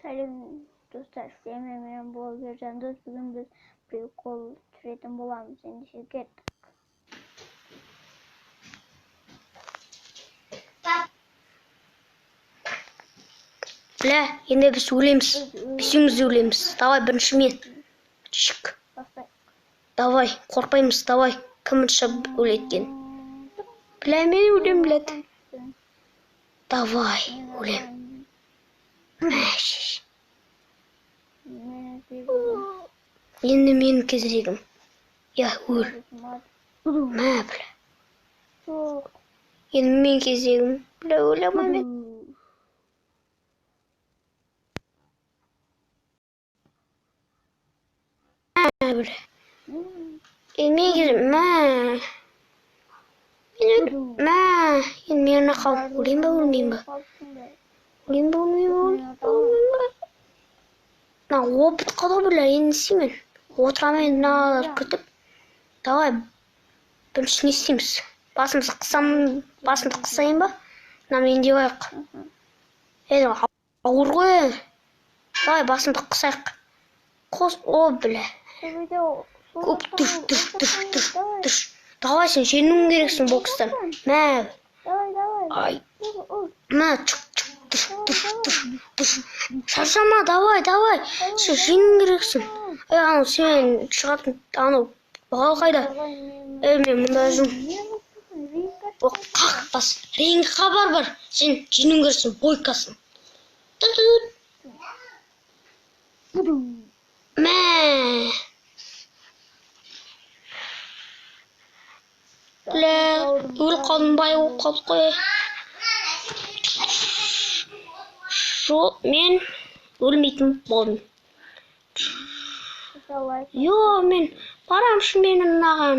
Сәлем, достар, сіздермен мен блогер Жандос. Бүгін біз прикол түсіретін боламыз. Ендеше кеттік. Бля, енді біз өлеміз. Бесеуміз де өлеміз. Давай, бірінші мен. Шик. Бастайық. Давай, қорықпаймыз, давай. Кім бірінші өледі екен? Бля, мен өлем, блядь. Давай, өлем. Мә, шеш. Енді менің кезегім. Я, өл. Мә, бля. Жоқ. Енді менің кезегім. Бля, өле алмаймын мен. Мә, бля. Енді менің кезегім. Мә. Мен өл. Мә. Енді мен қалдым. Өлейін ба, өлмеймін ба? Өлейін ба, өлмеймін ба, өлейін ба, өлмеймін ба? Мына опыт қалды ғой, бля, енді не істеймін? Отырамын енді мыналарды күтіп. Давай, бірінші не істейміз? Басымызды қысам, басымды қысайын ба? Мына мен деп алайық. Ей, ауыр ғой. Давай, басымды қысайық. Қос, о, бля. Көп, түш, түш, түш, түш, түш. Давай, сен жеңуің керексің бокстан. Мә. Давай, давай. Ай. Мә, чық, чық, түш, түш, түш, түш. Шаршама, давай, давай. Сен жеңуің керексің. Ей, анау сен шығатын, анау бала қайда? Ей, мен мында жүрмін. О, қақ бас. Рингқа бар, бар. Сен жеңуің керексің, бойкасың. Ту-ту. Мә. Бля, өліп қалдым, бай болып қалдық қой. Жо, мен өлмейтін болдым. Йо, мен барамын шынымен мынаған.